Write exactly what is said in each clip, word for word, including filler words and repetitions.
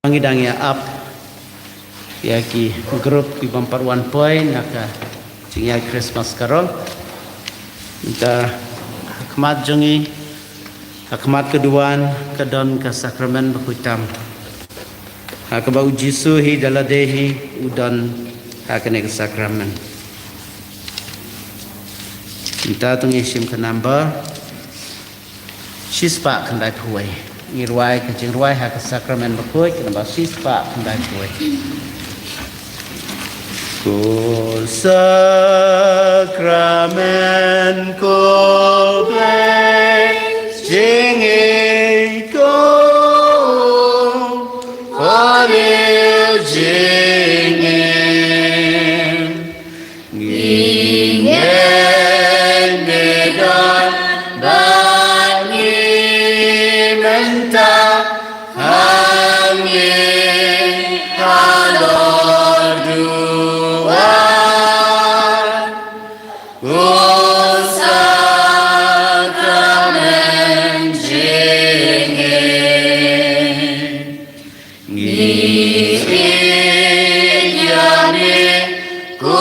Ngi dang ïa ap ïa ki group ki bym pat wan poi na ka jingïaid Christmas Carol. Te ha khmat jong ngi, ha khmat ka duwan, ka don ka sakramen bakhuid tam, ha kaba u Jisu hi da lade hi u don ha kane ka sakramen. Te to ngin shim ka number shispah khyndai phew wei. Ngi rwai ka jingrwai ha ka sakramen bakhuid, ka number shispah khyndai phew wei. Ko sakramen, ko Blei jingïeit, ko Blei jingim. Ngi ngeit ne don bad ngi mynta ha ngi halor duwan. Ko sakramen jingim. Ngi ïeit ïa me ko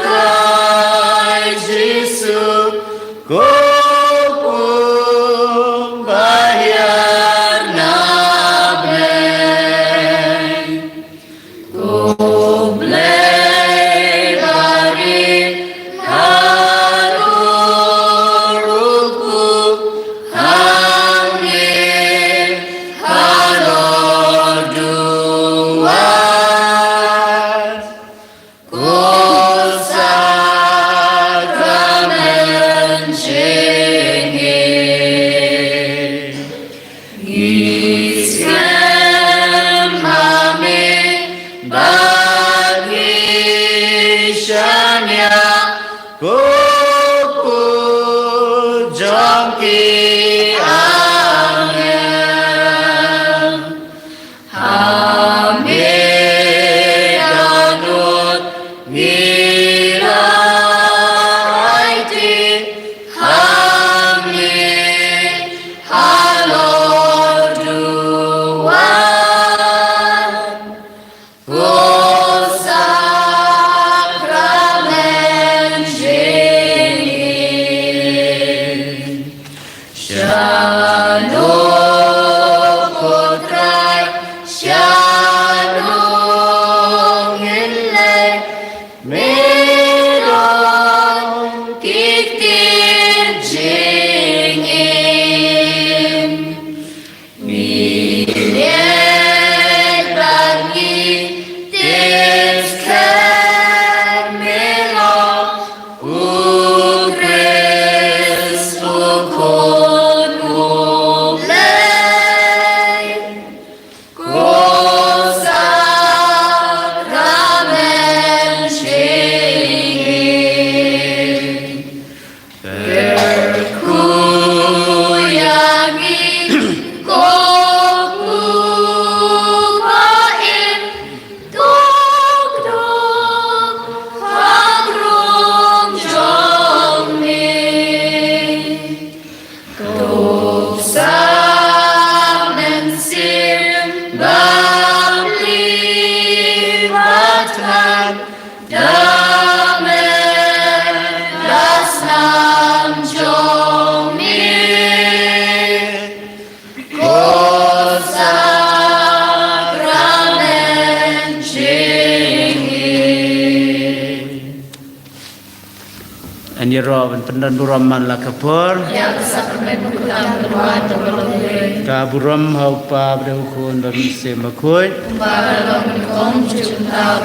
Trai Jisu, ko Khun ba hiar na Blei. Ko Blei barim, halor u Khun ha ngi halor duwan. Ko sakramen jingim. Ngi skhem ha me bad ngi shaniah ko Khun jong ki angel. Ha me dohnud ngi la aiti, ha me halor duwan. Ko sakramen jingim. Shano ko Trai, shano ngin leit, me don ki ktien jingim. Ngi ngeit bad ngi tip skhem me long u Khrist, u Khun u Blei. Ko sakramen jingim. Kyrkhu ïa ngi ko Khun ba im, to kdup ha ka rung jong me. To sah mynsiem bapli ba than da me, da snam jong me. Ko sakramen jingim. Ngi ïaroh ban pyndon burom man la ka por. Ïa ka sakramen bakhuid tam ka duwan kaba long Blei. Ka burom ha u Kpa bad u Khun bad u Mynsiem Bakhuid. Kumba ka long nyngkong, junom,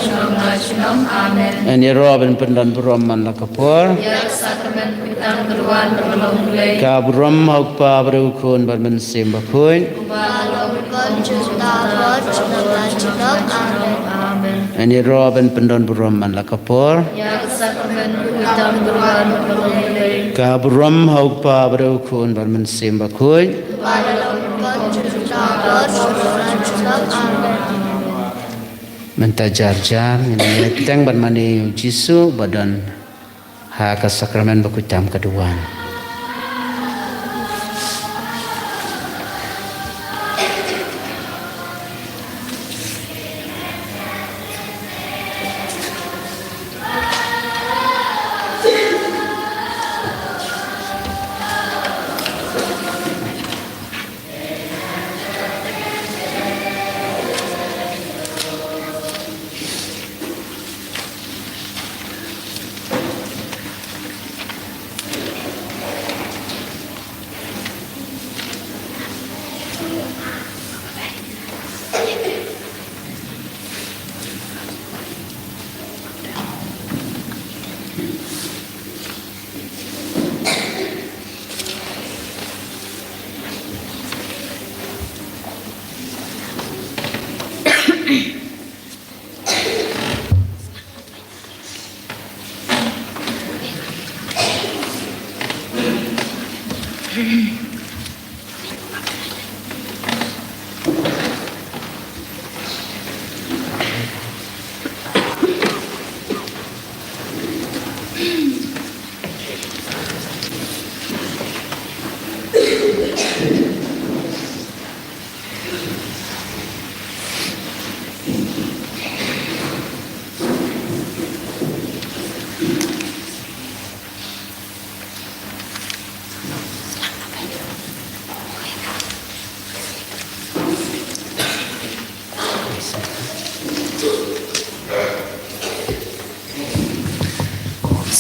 junom, junom. Amen. Ngi ïaroh ban pyndon burom man la ka por. Ïa ka sakramen bakhuid tam ka duwan kaba long Blei. Ka burom ha u Kpa bad u Khun bad u Mynsiem Bakhuid. Kumba ka long nyngkong, junom, junom, junom. Amen. Amen. Ngi ïaroh ban pyndon burom man la ka por. Ïa ka sakramen bakhuid tam ka duwan kaba long Blei. Ka burom ha u Kpa bad u Khun bad u Mynsiem Bakhuid. Kumba ka long nyngkong, junom, junom, junom. Amen. Mynta jar jar ngin ïa teng ban mane ïa u Jisu ba don ha ka sakramen bakhuid tam ka duwan.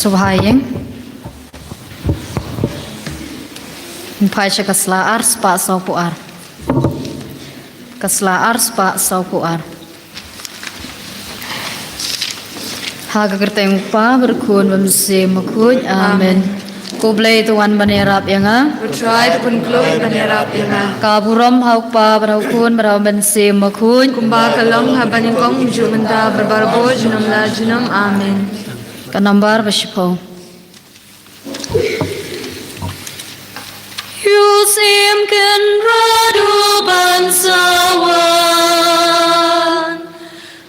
Sngewbha ïa ngi phai sha ka sla ar spah sawphew ar. Ka sla ar spah sawphew ar. Ha ka kyrteng u Kpa bad u Khun bad u Mynsiem Bakhuid. Amen. Amen. Ko Blei to wan ban ïarap ïa nga. Ko Trai to pynkloi ban ïarap ïa nga. Ka burom ha u Kpa bad ha u Khun bad ha u Mynsiem Bakhuid. Kumba ka long ha banyngkong, juh mynta bad barabor junom la junom. Amen. Ka nambar ba shiphew. Ïoh sim Kynrad u ban sa wan,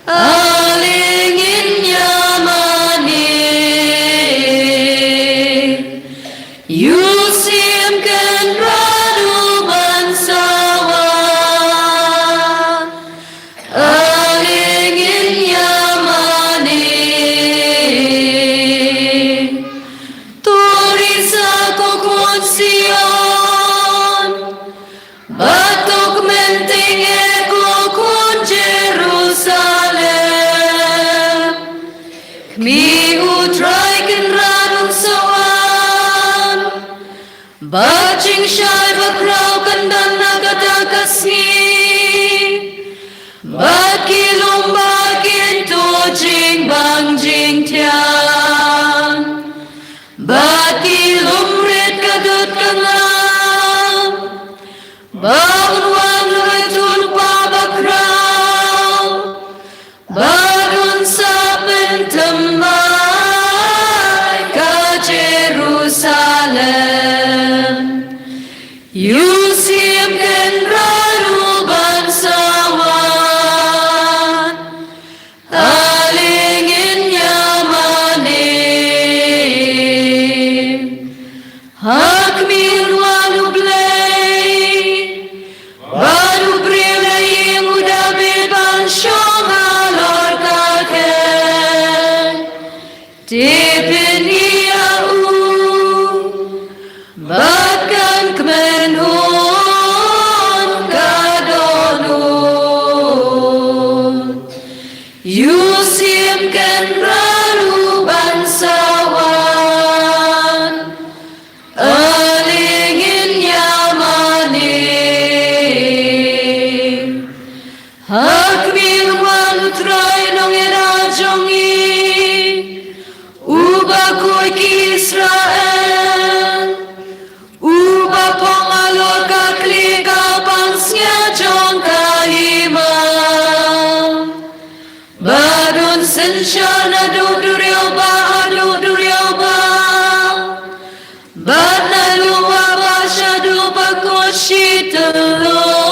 ale ngin ïa mane. Ïoh sim Kynrad u ban sa wan, ale ngin ïa mane. To risa ko khun Sion, bad to kmen tynga ko khun Jerusalem. Khmih, U Trai Kynrad un sa wan, bad jingshai bakhraw kan don na kata ka sngi. Bad ki lum ba kin tuh jingbang jingthiang, bad ki lum rit ka dud ka ngam. Ba un wan ruh u Trai bakhraw, bad un sa pynthymmai ka Jerusalem. Ïoh sim Kynrad u ban sa wan, ale ngin ïa mane. Ha khmih, un wan U Blei, bad u briew na ïing u Dabid ban shong halor ka khet. Te phin ïa u, bad kan kmen un ka dohnud. Ïoh sim Kynrad u ban sa wan, ale ngin ïa mane. Ha khmih, un wan U Trai nongïada jong ngi, uba khuid ki Israel, uba phong halor ka khlieh ka pansngiat jong ka hima. Bad un synshar naduh duriaw ba haduh duriaw ba, bad naduh wah ba shaduh ba kut shi tylluh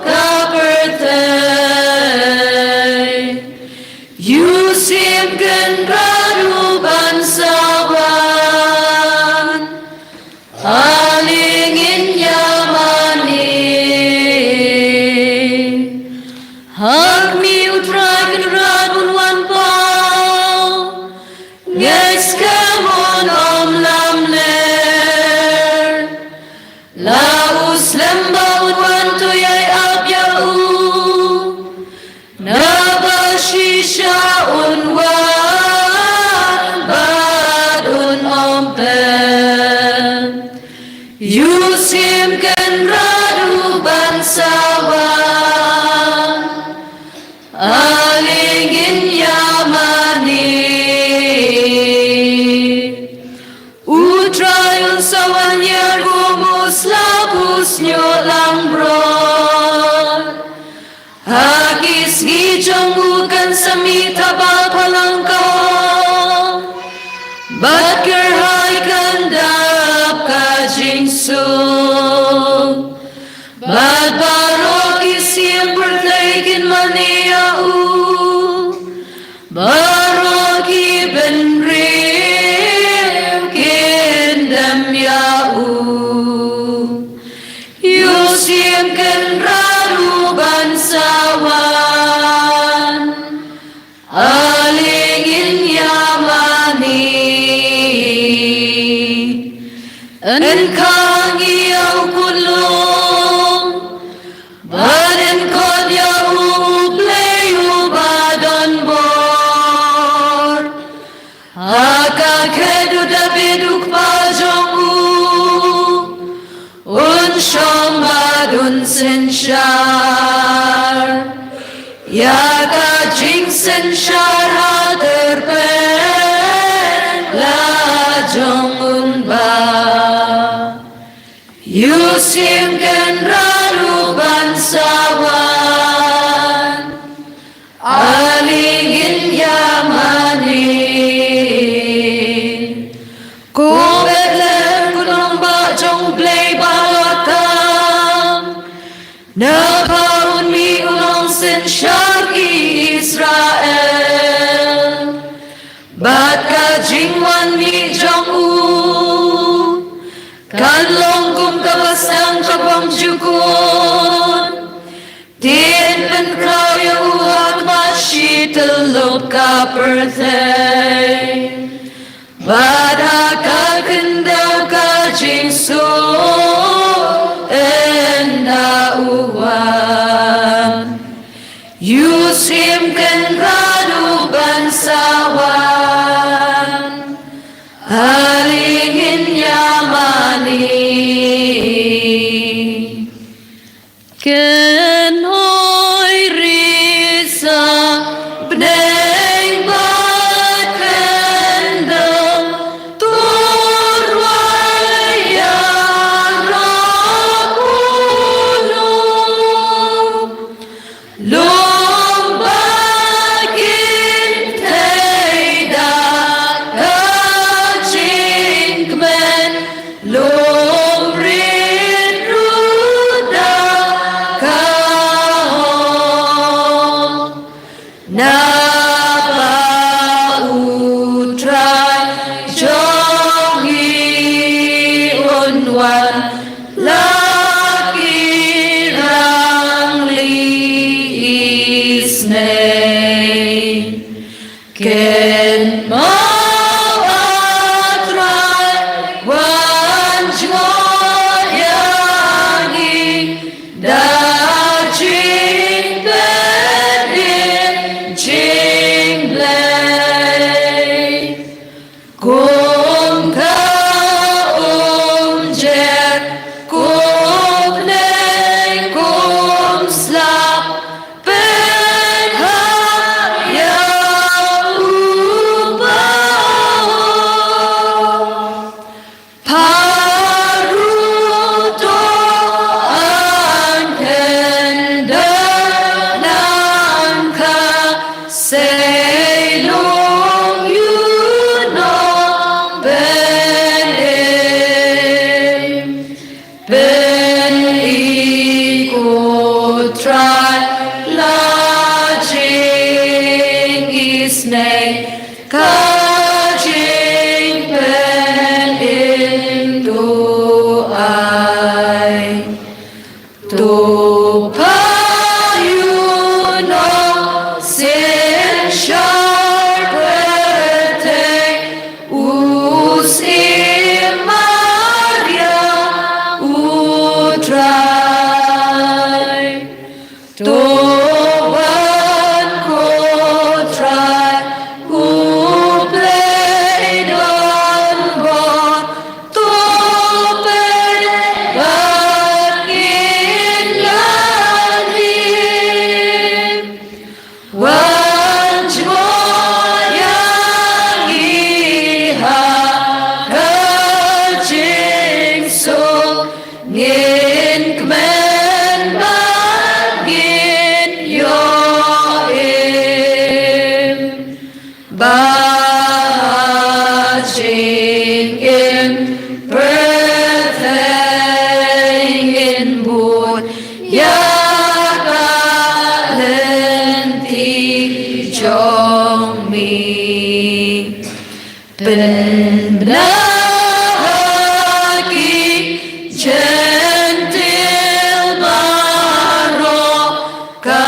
ka pyrthei. Ïoh sim Kynrad u ban sa wan, ale ngin ïa mane. Ha khmih, U Trai Kynrad un wan paw, ngeit skhem un ym lamler. La u slem ba un wan, to ïai ap ïa u, naba shisha un wan bad un ym pep. Ïoh sim Kynrad u ban sa wan, ale ngin ïa mane. U Trai un sa wan ïar kum u slap u shñiuh langbrot. Ha ki sngi jong u kan sa mih thaba phalang ka hok, bad kyrhai kan dap ka jing sa wan, ale ngin ïa mane. Yn khang ïa u khunlung, bad yn khot ïa u Blei uba don bor. Ha ka khet u Dabid u kpa jong u, un shong bad un synshar ïa ka jingsynshar ha tyrpeng la jong un ba ïa u Syiem Kynrad u ban sa wan. Ale ngin ïa mane. Ko Bethlehem, ko nongbah jong u Blei ba la khang, naba un mih u nongsynshar ki Israel, bad ka jingwan mih jong u kan long kum ka basang ka bym ju kut. Te yn pynkhraw ïa u ha khmat shi tyllup ka pyrthei, bad ha ka khyndew ka jingsuk ynda u wan, ïa u Syiem Kynrad u ban sa wan. Ale ngin ïa mane. Kynhoi ri sa bneng bad khyndew, to rwai ïa u Blei. Lum bad kynthei da ka jingkmen, lum rit ruh da ka hok. Naba u Trai jong ngi un wan la ki rangli isynei. Kynmaw, ah Trai, wan jngoh ïa ngi da jingpynim jingblei. Kum ka umjer, kum bneng, kum slap, pynhap ïa u ba hok. Pha ruh to an khyndew nang ka sei long ïa u nongpynim. Pyni ko Trai la jingisynei, ka jingpynim to ai. To pha ïa u nongsynshar pyrthei, u Syiem Maria u Trai. To wan ko Trai, u Blei don bor, to peit bad ngin ïa rim. Wan jngoh ïa ngi ha ka jingsuk, ngin kmen bad ngin ïoh im. Ba ha jingim pyrthei ngin bud ïa ka lynti jong me. Pynbna ha ki Jentil baroh ka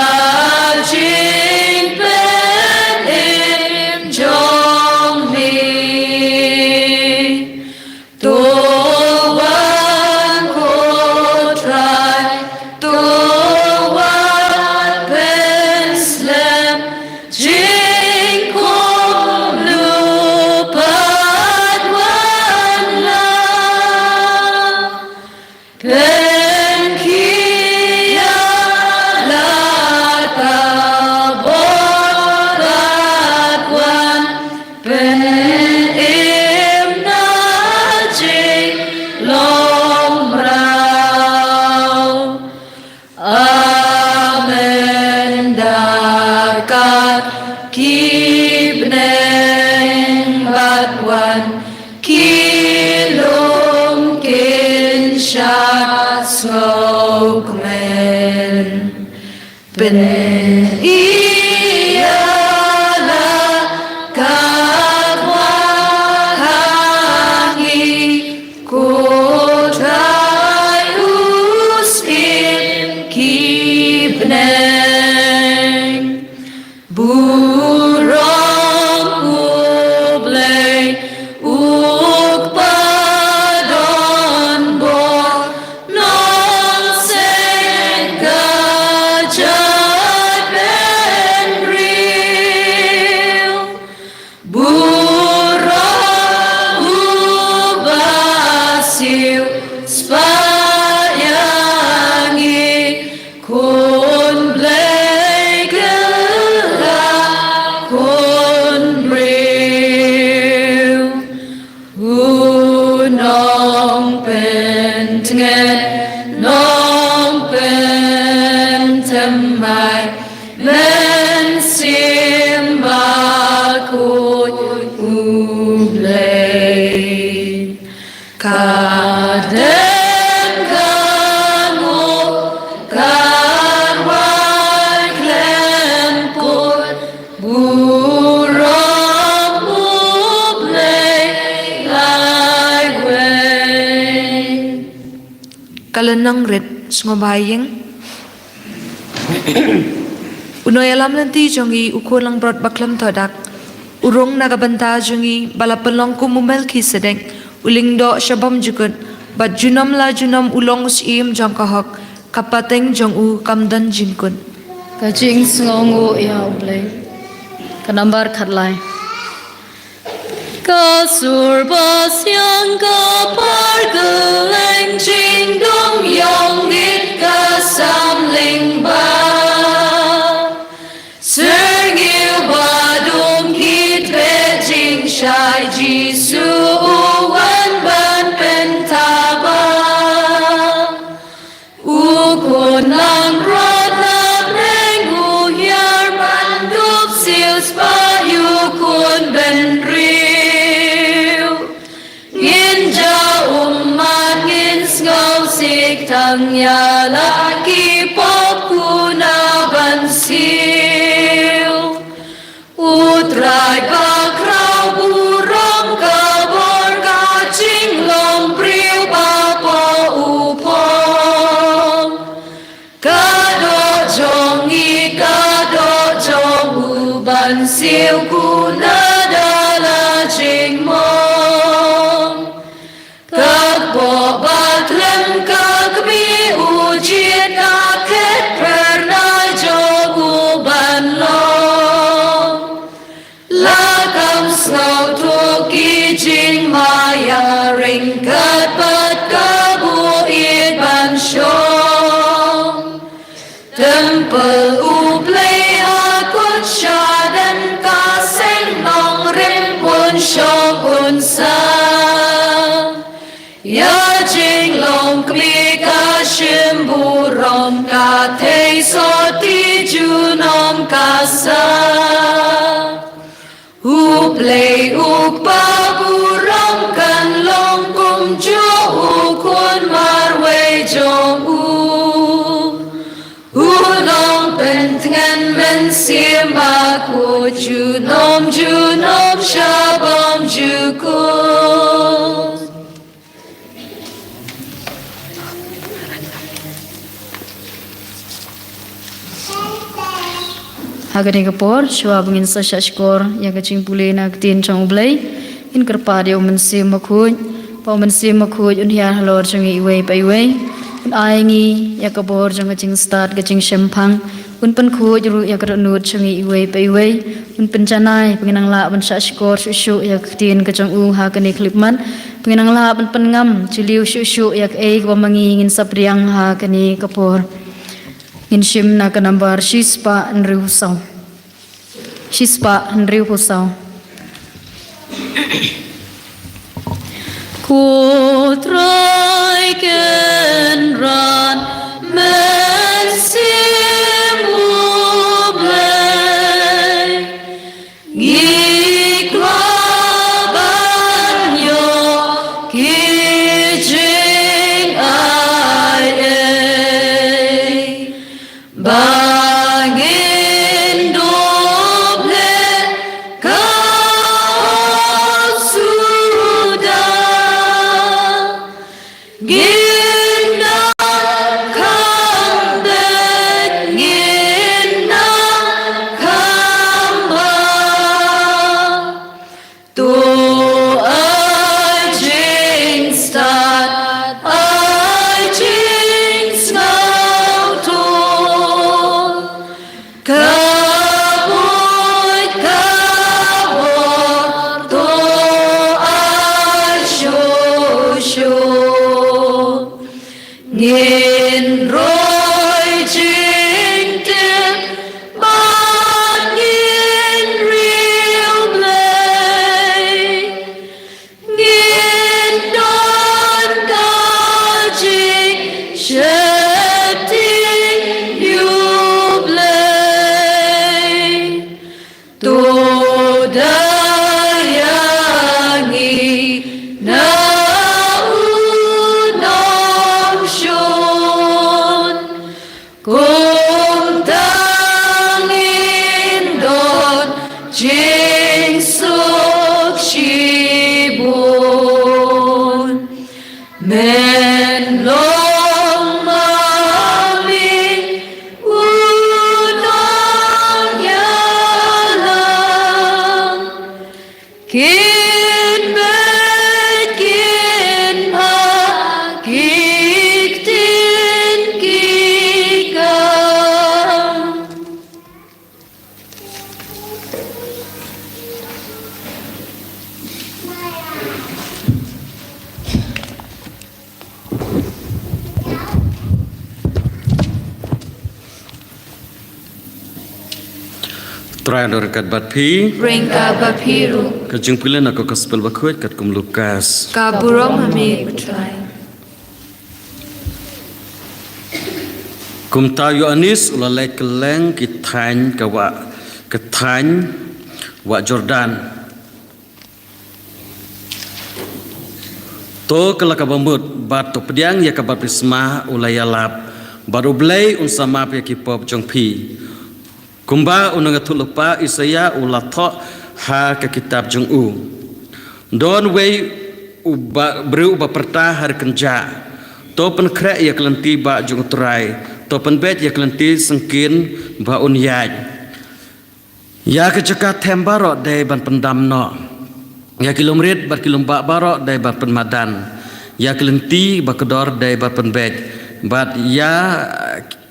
wan ki lum kin shah sngewkmen. Pynïaid la ka kwah ha ngi, ko Trai u Syiem ki bneng. Burom U Blei U Kpa don bor, Nongseng ka jaitbynriew. Burom Uba Siew spah ïa ngi, khun Blei kylla khun briew. U nongpyntngen, nongpynthymmai, Mynsiem Bakhuid U Blei. Ka dem ka nguh, ka rwai khlem put, burom U Blei lai wei. Ka lynnong rit, sngewbha ïing. U nongïalam lynti jong ngi, U Khun langbrot bakhlem thohdak, u rung na ka bynta jong ngi, ba la pynlong kum u Melkisedek, u lyngdoh sha bymjukut, bad junom la junom u long u Syiem jong ka hok, ka pateng jong u kam don jingkut. Ka jingsngewnguh ïa U Blei. Ka nambar khatlai. Ka sur ba siang ka par kylleng, jingdum ïong ngit ka samling ba. Syrngiew ba dum kit beit jingshai, Jisu u wan ban pyntaba. U Khun langbrot na bneng, u hiar ban dup siew spah ïa u khun bynriew. Ngin ja ummat, ngin sngewsih tang ïa la ki pop, u na ban siew. U Trai bakhraw, burom, ka bor, ka jinglong briew ba poh u phong. Ka doh jong ngi, ka doh jong u ban siew, khun na da la jingmong. Ka kpoh ba khlem ka kmie, u jied ka khet phyrnai jong u ban long. La kam sngewthuh ki jingmaïa, ryngkat bad ka buit ban shong. Templ U Blei ha kut shadan, ka seng nongrim pun shong un sa. Ïa jinglong kmie ka shim burom, ka thei sotti junom ka sa. U Blei U Kpa burom kan long kumjuh, u Khun marwei jong u. U Nongpyntngen Mynsiem Bakhuid, junom junom sha bymjukut. Ha kane ka por, shuwa ba ngin sa shah shkor ïa ka jingpule na ka ktien jong U Blei, ngin kyrpad ïa U Mynsiem Bakhuid, ba U Mynsiem Bakhuid un hiar halor jong ngi iwei pa iwei, un ai ngi ïa ka bor jong ka jingstad, ka jingshemphang, un pynkhuid ruh ïa ka dohnud jong ngi iwei pa iwei, un pynjanai ba ngin nang lah ban shah shkor shuh shuh ïa ka ktien ka jong U ha kane ka khyllipmat, ba ngin nang lah ban pynngam jylliew shuh shuh ïa kaei kaba ma ngi ngin sa pdiang ha kane ka por. Ngin shim na ka nambar shispah hynriewphew saw. Shispah hynriewphew saw. Ko Trai Kynrad Mynsiem U Blei, ngi kwah ba Trai, ryngkat bad phi. Ryngkat bad phi ruh. Ka jingpule na ka Gospel Bakhuid katkum u Lukas. Ka burom ha me, ko Trai. Kumta u Ïoannis u la leit kylleng ki thaiñ ka wah, ka thaiñ wah Jordan. To kylla kaba mut, bad to pdiang ïa ka baptisma, u la ïalap: Bad U Blei un sa map ïa ki pop jong phi. Kumba u nongïathuhlypa Isaïah u la thoh ha ka kitab jong u: Don uwei u ba, briew uba pyrta ha ri kynjah: To pynkhreh ïa ka lynti bah jong U Trai, to pynbeit ïa ka lynti syngkien ba un ïaid. Ïa ka jaka them baroh dei ban pyndam noh, ïa ki lum rit bad ki lum bah baroh dei ban pynmadan, ïa ka lynti ba kordor dei ban pynbeit, bad ïa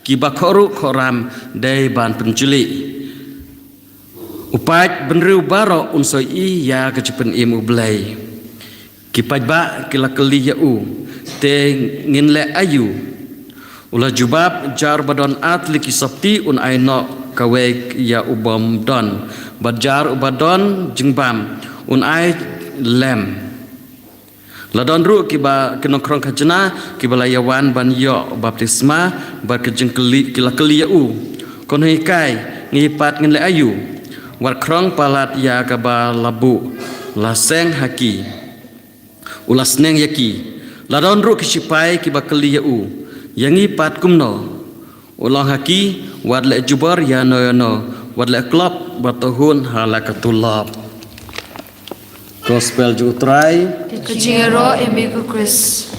kiba khohruh khohram dei ban pynjulih. U paidbynriew baroh un sa ïohi ïa ka jingpynim U Blei. Ki paidbah ki la kylli ïa u: Te ngin leh aïu? U la jubab: Jar uba don ar tylli ki sopti un ai noh kawei ïa u bym don, bad jar uba don jingbam un ai lem. La don ruh kiba, ki nongkhrong khajna kiba la ïawan ban ïoh baptisma, bad ki jingkylli, ki la kylli ïa u: Ko Nonghikai, ngi pat ngin leh aïu? Wat khrong palat ïa kaba la buh la seng ha ki, u la sneng ïa ki. La don ruh ki shipai kiba kylli ïa u: Ïa ngi pat kumno? U la ong ha ki: Wat leh jubor ïano ïano, wat leh klop, bad to hun ha la ka tulop. Gospel jong U Trai. Ka jingïaroh ïa me, ko Khrist.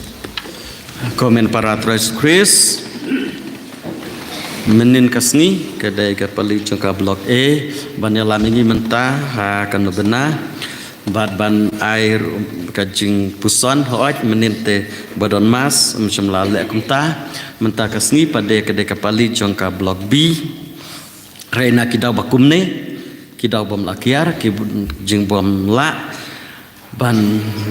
Ko hynmen para Trai Jisu Khrist. Mynnin ka sngi ka dei ka pali jong ka Block A ban ïalam ïa ngi mynta ha ka novena. Bad ban ai ruh ka jingpuson, hooid mynnin te ba don Mass ym shym la leh kumta. Mynta ka sngi pat ka dei ka pali jong ka Block B. Hynrei na ki daw ba kumne, ki daw bym lah kiar, ki jingbym lah ban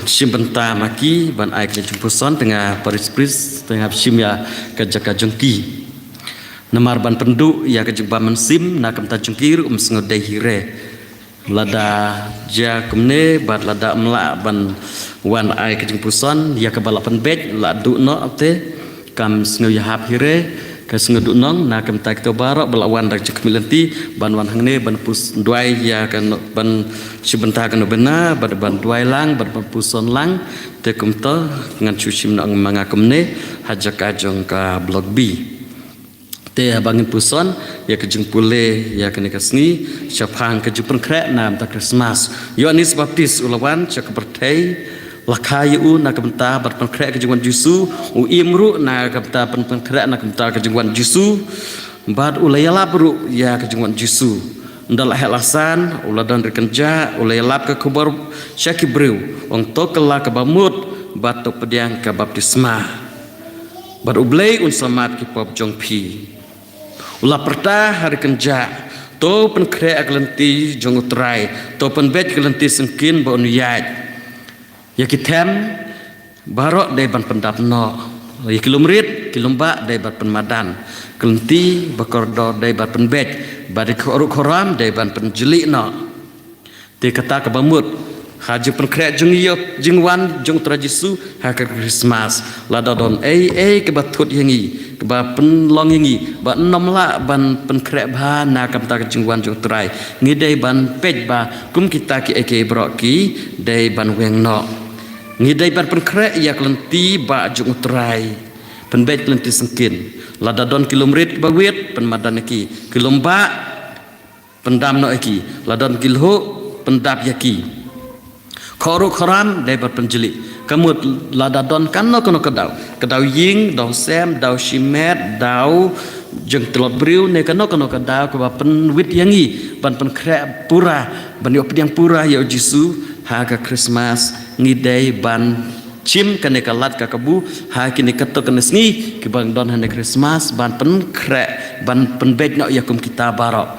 shim bynta ma ki ban ai ka jingpuson, te nga pyrshah, te nga shim ïa ka jaka jong ki. Namar ban pynduh ïa ka jingbym mynsiem na ka bynta jong ki ruh ym sngewdei hi re. Lada jia kumne bad lada ym lah ban wan ai ka jingpuson, ïa kaba la pynbeit la duh noh te kam sngewïahap hi re. Ka sngewduhnong na ka bynta kito baroh ba la wan da ka jingkhmih lynti ban wan hangne ban pus duwai ïa ka no-, ban shim bynta ka novena, ban, ban duwai lang, ban, ban puson lang. Te kumta ngan shu shim noh ma nga kumne ha jaka jong ka Block B. Te haba ngin puson ïa ka jingpule ïa kane ka sngi shaphang ka jingpynkhreh na ka bynta Christmas. Ïoannis Baptist u la wan sha ka pyrthei, la kha ïa u na ka bynta ban pynkhreh ka jingwan Jisu. U im ruh na ka bynta ban pynkhreh na ka bynta ka jingwan Jisu. Bad u la ïalap ruh ïa ka jingwan Jisu. Ynda la heh la san, u la don ri kynjah, u la ïalap ka khubor sha ki briew, u ong: To kylla kaba mut bad to pdiang ka baptisma. Bad U Blei un sa map ki pop jong phi. U la pyrta ha ri kynjah: To pynkhreh ïa ka lynti jong U Trai, to pynbeit ïa ka lynti syngkien ba un ïaid. Ïa ki them baroh dei ban pyndap noh, ïa ki lum rit ki lum bah dei ban pynmadan, ka lynti ba kordor dei ban pynbeit, bad ïa ki khohruh khohram dei ban pynjulih noh. Te kata kaba mut ha jingpynkhreh jong ïa jingwan jong U Trai Jisu ha ka Christmas. Lada don ei ei kaba thut ïa ngi, kaba pynlong ïa ngi ba ngim lah ban pynkhreh bha na ka bynta ka jingwan jong U Trai, ngi dei ban peit ba kum kita kiei kiei baroh ki dei ban weng noh. Ngi dei ban pynkhreh ïa ka lynti bah jong U Trai, pynbeit ka lynti syngkien. Lada don ki lum rit kiba wit, pynmadan ïa ki. Ki lum bah, pyndam noh ïa ki. La don ki lhuh, pyndap ïa ki. Khohruh khohram dei ban pynjulih. Ka mut lada don kano kano ka daw, ka daw ïing, daw sem, daw shimet, daw jingtlot briew, ne kano kano ka daw kaba pynwit ïa ngi ban pynkhreh pura, ban ïoh pdiang pura ïa U Jisu ha ka Christmas, ngi dei ban shim kane ka lad ka kabu ha kine katto katne sngi kiba don hane Christmas, ban pynkhreh, ban pynbeit noh ïa kum kita baroh.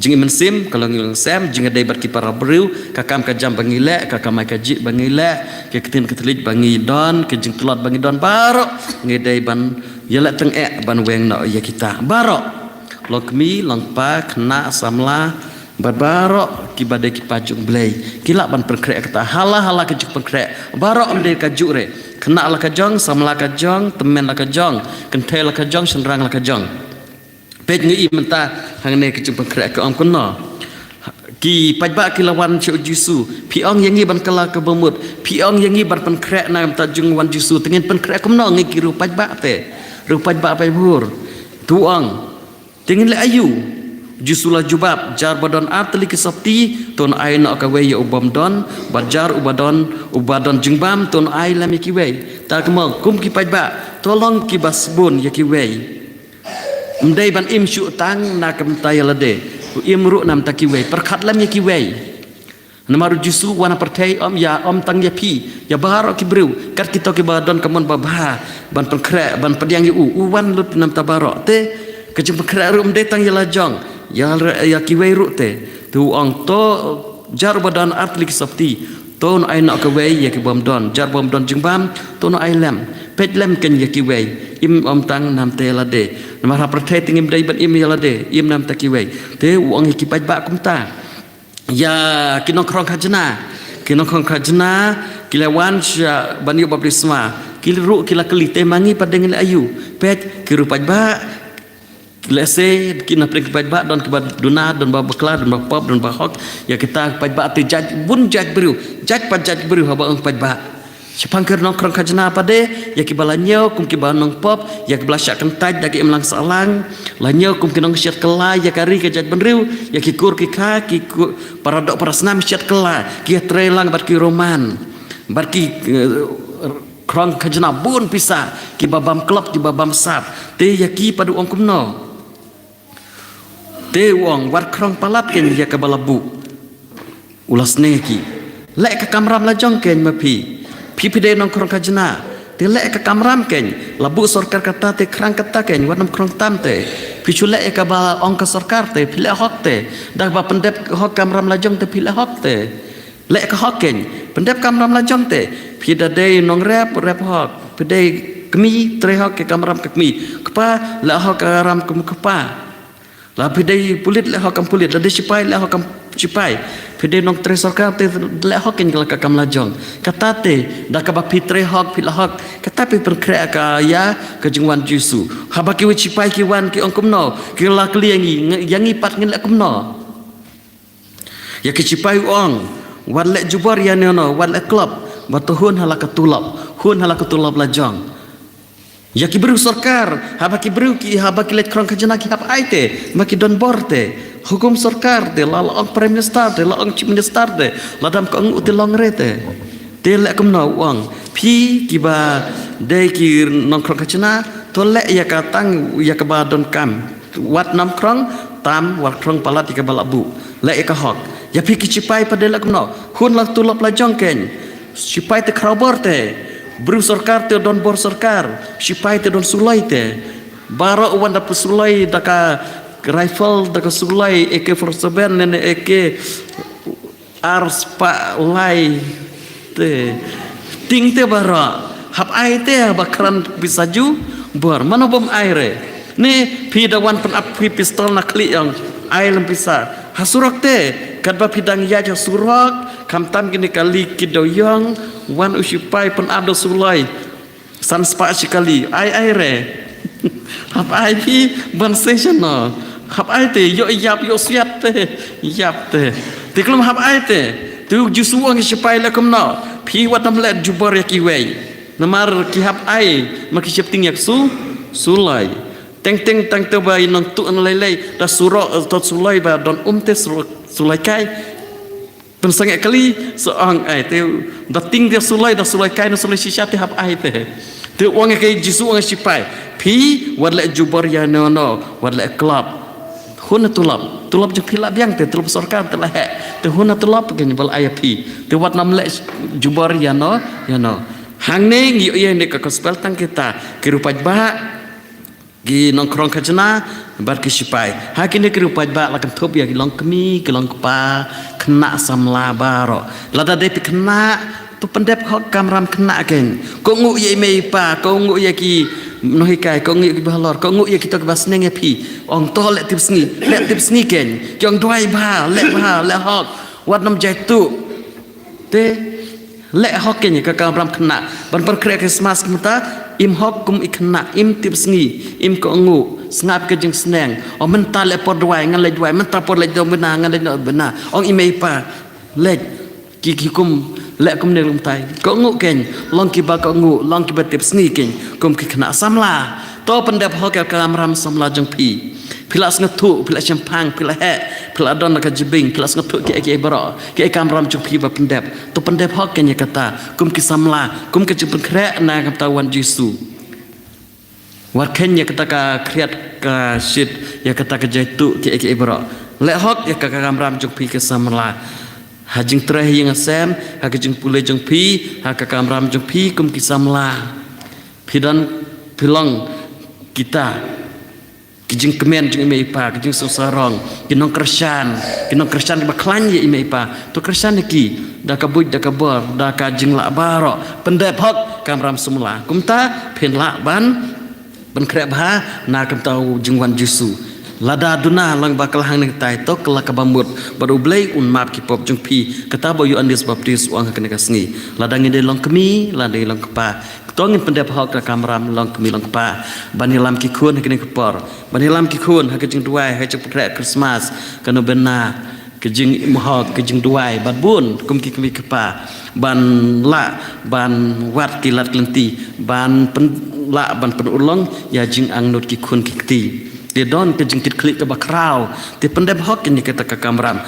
Jingim mynsiem ka long ïing long sem, jingïadei bad ki para briew, ka kam ka jam ba ngi leh, ka kamai kajih ba ngi leh, ki ktien ki thylliej ba ngi don, ki jingtlot ba ngi don baroh, ngi dei ban ïaleh tyngeh ban weng noh ïa kita baroh. Long kmie, long kpa, khynnah, samla, Bad baroh kiba dei ki paid jong U Blei ki lah ban pynkhreh kata. Hala hala ka jingpynkhreh baroh ym dei ka juh re. Khynnah la ka jong, samla ka jong, tymmen la ka jong, kynthei la ka jong, shynrang la ka jong. Peit ngi i mynta hangne ka jingpynkhreh ka ong kumno. Ki paidbah ki la wan sha U Jisu, phi ong ïa ngi ban kylla ka bamut, phi ong ïa ngi ban pynkhreh na ka bynta jong U Wan Jisu, te ngin pynkhreh kumno ngi ki riew paidbah te, riew paidbah baibur. Tu ong, te ngin leh aïu? Jisu la jubab, jar ba don ar tylli ki sopti, to un ai noh kawei ïa u bym don, bad jar uba don, uba don jingbam, to un ai lem ïa kiwei. Ta kumno kum ki paidbah, to long kiba sbun ïa kiwei. Ym dei ban im shuh tang na ka bynta ïa lade, u im ruh na bynta kiwei, pyrkhat lem ïa kiwei. Namar U Jisu u wan ha pyrthei ym ïa, ym tang ïa phi, ïa baroh ki briew, kat kito kiba don ka mon babha ban pynkhreh, ban pdiang ïa u, u wan lut na bynta baroh. Te ka jingpynkhreh ruh ym dei tang ïa la jong, ïa, ïa kiwei ruh te. Te u ong to, jar uba don ar tylli ki sopti, to un ai noh kawei ïa ki bym don, jar bym don jingbam, to un ai lem. Peit lem kein ïa kiwei, im ym tang na bynta ïa lade. Namar ha pyrthei te ngim dei ban im ïa lade, im na bynta kiwei. Te u ong ïa ki paidbah kumta. Ïa ki nongkhrong khajna, ki nongkhrong khajna ki la wan sha ban ïoh baptisma, ki ruh ki la kylli, te ma ngi pat de ngin leh aïu? Peit ki riew paidbah, lehse ki na pdeng ki paidbah don kiba duna, don ba bakla, don ba pop, don ba hok. Ïa kita paidbah te jait bun jait briew, jait pa jait briew haba ong paidbah. Shaphang ki nongkhrong khajna pat de, ïa kiba la ñiew kum kiba nongpop, ïa kiba la shah kyntait da ki imlang sahlang, la ñiew kum ki nongshet kylla ïa ka ri ka jaitbynriew, ïa ki kur ki kha, ki kur, para doh para snam shet kylla, ki ïatrei lang bad ki Roman, bad ki, eh, khrong khajna bun pisa, kiba bam klop, kiba bam sap. Te ïa ki pat u ong kumno? Te u ong, wat khrong palat kein ïa kaba la buh. U la sngewthuh. Leh ka kamram la jong kein ma phi. Phi phi dei nongkhrong khajna. Te leh ka kamram kein. La buh sorkar kata te khrang kata kein. Wat nym khrong tam te. Phi shu leh ïa kaba ong ka sorkar te. Phi leh hok te. Da kaba pyndep hok kamram la jong te phi leh hok te. Leh ka hok kein. Pyndep kamram la jong te. Phi da dei nongrep, rep hok. Phi dei kmie, trei hok ïa kamram ka kmie. Kpa, leh hok ka ram kum kpa. La phi dei pulit, leh hok kam pulit, la dei sipai, leh hok kam sipai. Phi dei nongtrei sorkar te leh hok kein ka la ka kam la jong. Kata te, da kaba phi trei hok, phi leh hok. Kata phi pynkhreh ka ïa ka jingwan Jisu. Haba kiwei sipai ki wan ki ong kumno, ki la kylli ïa ngi, ïa ngi pat ngin leh kumno. Ïa ki sipai u ong, wat leh jubor ïa no no, wat leh klop, bad to hun ha la ka tulop, hun ha la ka tulop la jong. Ïa ki briew sorkar, haba ki briew ki, haba ki leit khrong khajna ki hap ai te, ma ki don bor te. Hukum sorkar te, la la ong Prime Minister te, la ong Chief Minister te, la dam ka ong u te long re te. Te leh kumno u ong, phi kiba dei ki nongkhrong khajna, to leh ïa ka tang ïa kaba donkam. Wat nym khrong tam, wat khrong palat ïa kaba la buh. Leh ïa ka hok. Ïa phi ki sipai pat de leh kumno. Hun la tulop la jong kein. Sipai te khraw bor te. Briew sorkar te don bor sorkar. Sipai te don suloi te. Baroh u wan da pynsuloi da ka rifle, da ka suloi A K forty seven ne ne A K ar spah lai te. Ting te baroh. Hap ai te ba kren pisa jubor. Mano bym ai re. Ne phi da wan pynap phi pistol na khlieh ïong. Ai lem pisa. Ha surok te. Katba phi dang ïaid ha surok. Khamtam kine kali ki dewiong. Wan u sipai pynap da suloi. San spah shi kali, ai ai re. Hap ai phi ban session no. Hap ai te, ïoh ïap, ïoh swiat te. Ïap te. Te khlem hap ai te. Te u Jisu u ong ïa ki sipai leh kumno. Phi wat nym leh jubor ïa kiwei. Namar ki hap ai, ma ki sheptieng ïa ki su, suloi. Teng teng tang te ba i nongtuh na lei lei, da surok, eh, tot suloi ba don um te suloi, suloi kai. Pynsangeh kali, sa ong ai, te, da ting te suloi, da suloi kai, na suloi shisha te hap ai te. Te u ong ïa ki Jisu u ong ïa ki sipai. Phi, wat leh jubor ïa no no, wat leh klop. Hun na tulop, tulop jong phi la biang te, tulop sorkar te la heh. Te hun na tulop kein ba la ai ïa phi. Te wat nym leh jubor ïa no, ïa no. Hangne ngi ïoh ïa ne ka gospel tang kita, ki riew paidbah. Ki nongkhrong khajna, bad ki sipai. Ha kine ki riew paidbah la kynthup ïa ki long kmie, ki long kpa, khynnah samla baroh. Lada dei phi khynnah, to pyndep hok kamram khynnah kein. Kohnguh ïa i mei i pa, kohnguh ïa ki Nonghikai, kohnguh ïa kiba halor, kohnguh ïa kito kiba sneng ïa phi. Ong to leh tipsngi, leh tipsngi kein. Ki ong duwai bha, leh bha, leh hok. Wat nym jaituh. Te leh hok kein ïa ka kamram khynnah. Ban pynkhreh Christmas mynta, im hok kum i khynnah, im tipsngi, im kohnguh, sngap ka jingsneng. O mynta leh por duwai, ngan leit duwai, mynta por leit nongbna, ngan leit nongbna. Ong i mei i pa, leit. Ki, ki kum, leh kumne lum tai. Kohnguh kein, long kiba kohnguh, long kiba tipsngi kein, kum ki khynnah samla. To pyndep hok ïa ka kamram samla jong phi. Phi la sngewthuh, phi la shemphang, phi la heh, phi la don la ka jingbieit, phi la sngewthuh kiei kiei baroh, kiei kamram jong phi ba pyndep. To pyndep hok kein ïa kata, kum ki samla, kum ka jingpynkhreh na ka bynta wan Jisu. Wat khein ïa kata ka khriat ka shit, ïa kata ka jaituh kiei kiei baroh. Leh hok ïa ka kamram jong phi ki samla. Ha jingtrei ha ïing ha sem, ha ka jingpule jong phi, ha ka kamram jong phi kum ki samla. Phi don, phi long kita. Ki jingkmen jong i mei i pa, ki jingsngewsarong, ki nongkyrshan, ki nongkyrshan kiba khlaiñ ïa i mei i pa. To kyrshan ïa ki, da ka buit, da ka bor, da ka jinglah baroh. Pyndep hok kamram samla. Kumta, phin lah ban pynkhreh bha na ka bynta u jingwan Jisu. Lada duna lang ba ka la hangne tai, to kylla kaba mut bad U Blei un map ki pop jong phi. Kata ba u Ïoannis Baptis u ong ha kane ka sngi. Lada ngi dei long kmie, lada ngi long kpa, to ngin pyndep hok ka kamram long kmie long kpa. Ban ïalam ki khun ha kane ka por. Ban ïalam ki khun ha ka jingduwai, ha ka jingpynkhreh Christmas, ka nongbna, ka jingim hok, ka jingduwai bad bun kum ki kmie ki kpa, ban lah ban wad ki lad ki lynti, ban pyn-, lah ban pynurlong ïa jingangnud ki khun ki kti. Te don ka jingkitkhlieh kaba khraw, te pyndep hok kein ïa kata ka kamram.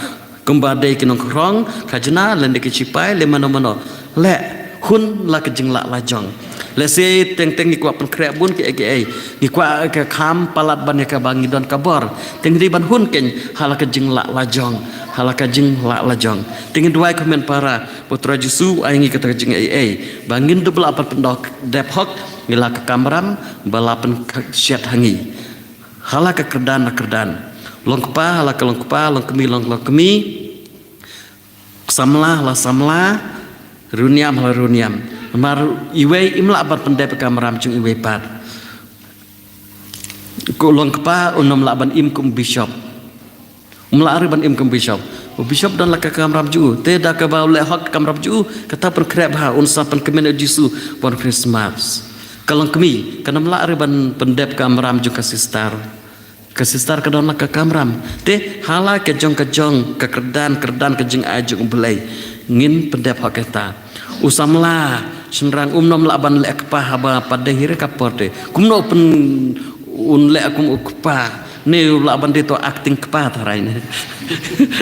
Kumba dei ki nongkhrong khajna, lane ki shipai, lane mano mano, leh hun la ka jinglah lajong. Lehse teng teng ngi kwah pynkhreh bun kiei kiei, ngi kwah ka kham palat ban ïa kaba ngi don ka bor. Te ngi dei ban hun kein ha la ka jinglah lajong, ha la ka jinglah lajong. Te ngin duwai kumne, para, ba U Trai Jisu u ai ngi kata ka jingaiei ba ngin dup lah ban pyndep hok ïa la ka kamram ba la pynshet ha ngi. Ha la ka kyrdan la kyrdan. Long kpa ha la ka long kpa, long kmie long, long kmie. Samla ha la samla, riewniam ha la riewniam. Namar iwei im lah ban pyndep ka kamram jong iwei pat. Ko long kpa un ym lah ban im kum bishop. Um lah ruh ban im kum bishop. U bishop don la ka kamram jong u. Te da kaba u leh hok ka kamram jong u, kata pynkhreh bha, un sa pynkmen ïa u Jisu ban Christmas. Ka long kmie, kan ym lah ruh ban pyndep ka kamram jong ka sister. Ka sister ka don la ka kamram. Te ha la ka jong ka jong, ka kyrdan kyrdan ka jingai jong U Blei, ngin pyndep hok kata. U samla shynrang um nym lah ban leh kpa haba pat dei hi re ka por te. Kumno pyn un leh kum u kpa. Ne u lah ban dei to acting kpa tharai ne.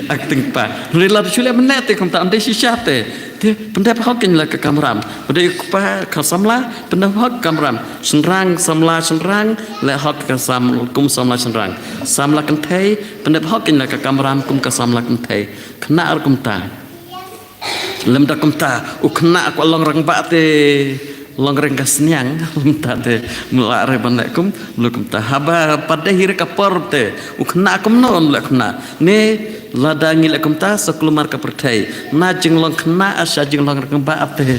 Acting kpa. Ne la shu leh mynne te kumta, ym dei shisha te. Te pyndep hok kein la ka kamram. Ba dei u kpa ka samla, pyndep hok kamram. Shynrang samla shynrang, leh hok ka sam, kum samla shynrang. Samla kynthei, pyndep hok kein la ka kamram kum ka samla kynthei. Khynnah ruh kumta. Lymda kumta, u khynnah kwah long rangbah te long reng ka sniang, lymda te, mlak re ban leh kum, mlak kumta. Haba pat dei hi re ka por te, u khynnah kumno leh khynnah. Ne, lada ngi leh kumta, sa kulmar ka pyrthei. Na jinglong khynnah, sa jinglong rangbah te.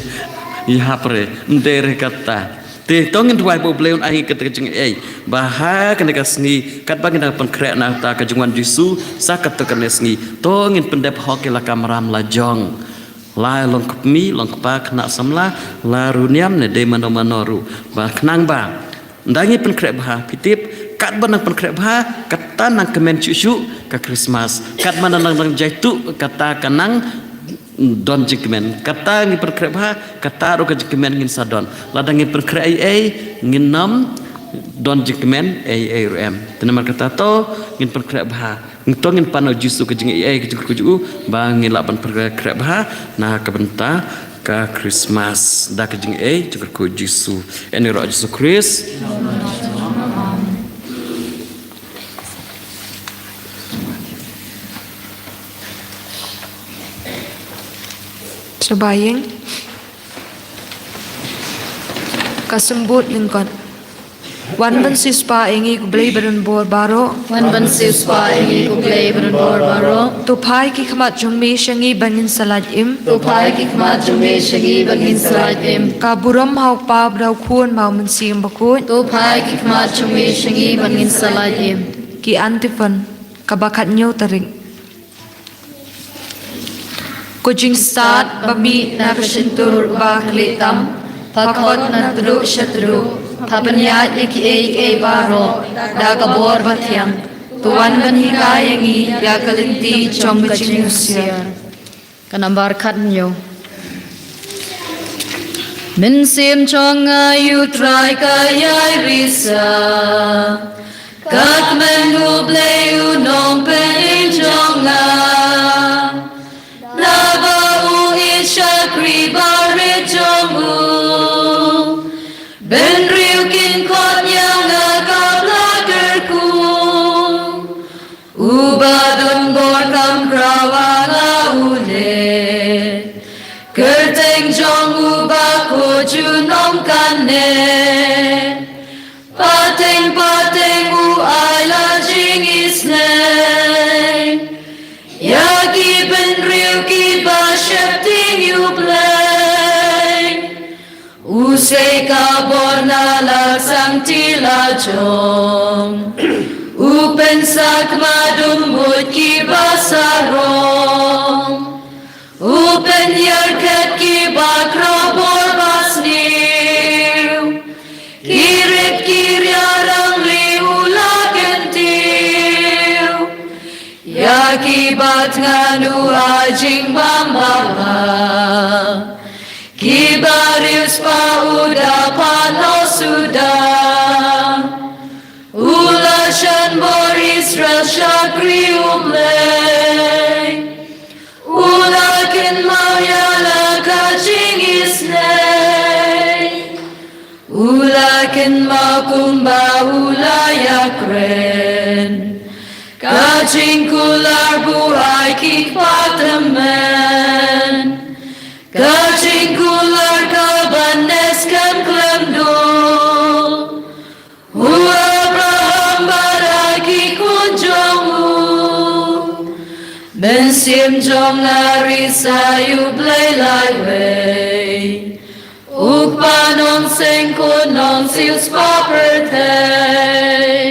Ïa hap re, ym dei re kata. Te to ngin duwai ba U Blei un ai ngi kata ka jingaiei. Ba ha kane ka sngi, katba ngin dang pynkhreh na kata ka jingwan Jisu, sa kata kane sngi. To ngin pyndep hok ïa la kamram lajong. La long kmie, long kpa, khynnah samla, la riewniam ne dei mano mano ruh. Ba khnang ba. Nda ngi pynkhreh bha, phi tip, katba nang pynkhreh bha, kata nang kmen shuh shuh, ka Christmas. Katba nang nang jaituh, kata ka nang don jingkmen. Kata ngi pynkhreh bha, kata ruh ka jingkmen ngin sa don. Lada ngin pynkhreh ei ei, ngin nym don jingkmen ei ei ruh em. Te namar kata to, ngin pynkhreh bha. Ngin to ngin pan ïa u Jisu ka jingaiei ka jingkyrkhu jong u, ba ngin lah ban pynkhreh bha, na ka bynta ka Christmas. Da ka jingaiei jingkyrkhu Jisu. Ïaroh Jisu Khrist. Shabaing. Ka symbud lyngkot. Wan ban siewspah ïa ngi ko Blei badonbor baroh. Wan ban siewspah ïa ngi ko Blei badonbor baroh. To phai ki khmat jong me sha ngi ba ngin sa lait im. To phai ki khmat jong me sha ngi ba ngin sa lait im. Ka burom ha u Kpa bad ha u Khun bad ha u Mynsiem Bakhuid. To phai ki khmat jong me sha ngi ba ngin sa lait im. Ki antiphon, kaba khathynñiew tarik. Ko jingstad ba mih na ka shyntur u ba khleh tam, pha khot na tdruh sha tdruh, pha pynïaid ïa kiei kiei baroh da ka bor bathiang. To wan ban hikai ïa ngi ïa ka lynti jong ka jinghusiar. Ka nambar khathynñiew. Mynsiem jong nga, ïa U Trai ka ïai risa. Ka kmen U Blei u Nongpynim jong nga. Naba u ïeit shakri barit jong u. Bynriew kin khot ïa nga ka Blei kyrkhu. Uba donbor kam khraw ha nga u leh. Kyrteng jong u bakhuid junom kan neh. Pateng pateng u ai la jingisynei. Ïa ki bynriew kiba sheptieng ïa U Blei. U sei ka bor na la ka sangti la jong. U pynsakma duh mut kiba sarong. U pynïarkhet kiba khraw bor ba sniew. Ki rit ki ria rangli u la kyntiew. Ïa kiba thngan u ai jingbam babha. Kiba riewspah u da panos u da. U la shan bor Israel shakri U Blei. U la kynmaw ïa la ka jingisynei. U la kynmaw kumba u la ïakren. Ka jingkular buaid ki kpa tymmen. Ka jingkular kaban ïaskhem khlem duh. U Abraham bad ïa ki khun jong u. Mynsiem jong nga risa ïa U Blei laiwei. U Kpa Nongseng Khuid Nongsiewspah pyrthei.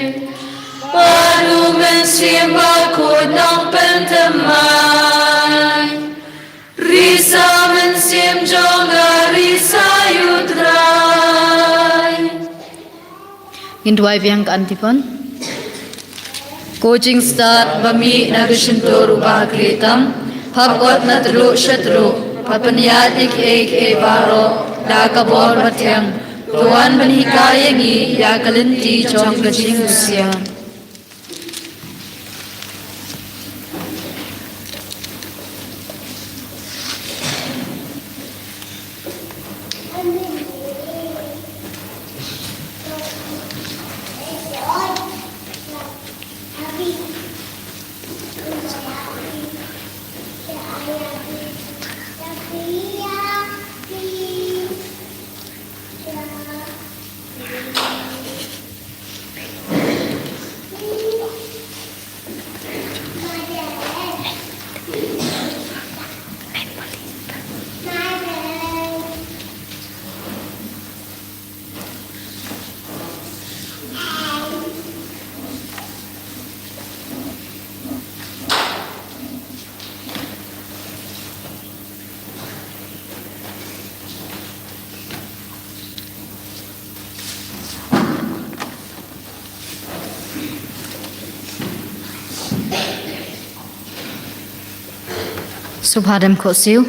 Bad U Mynsiem Bakhuid Nongpynthymmai. Risa mynsiem jong nga risa ïa U Trai. Ngin duwai biang ka antiphon. Ko jingstad ba mih na ka shyntur u ba khleh tam, pha khot na tdruh sha tdruh, pha pynïaid ïa kiei kiei baroh da ka bor bathiang. To wan ban hikai ïa ngi ïa ka lynti jong ka jinghusiar. Sngewbha dem khohsiew.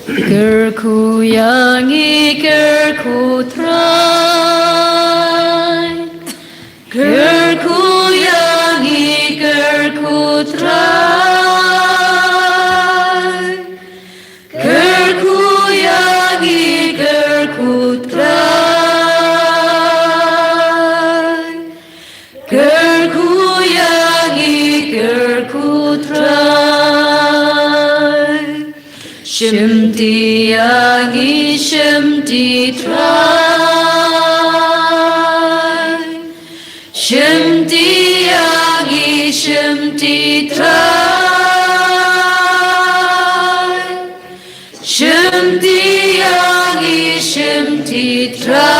Kyrkhu ïa ngi, kyrkhu Trai. Kyrkhu ïa ngi, kyrkhu Trai. Kyrkhu ïa ngi, kyrkhu Trai. Kyrkhu ïa ngi, kyrkhu Trai. Shimti ïa ngi, shimti Trai. Trai. Shimti ïa ngi, shimti Trai.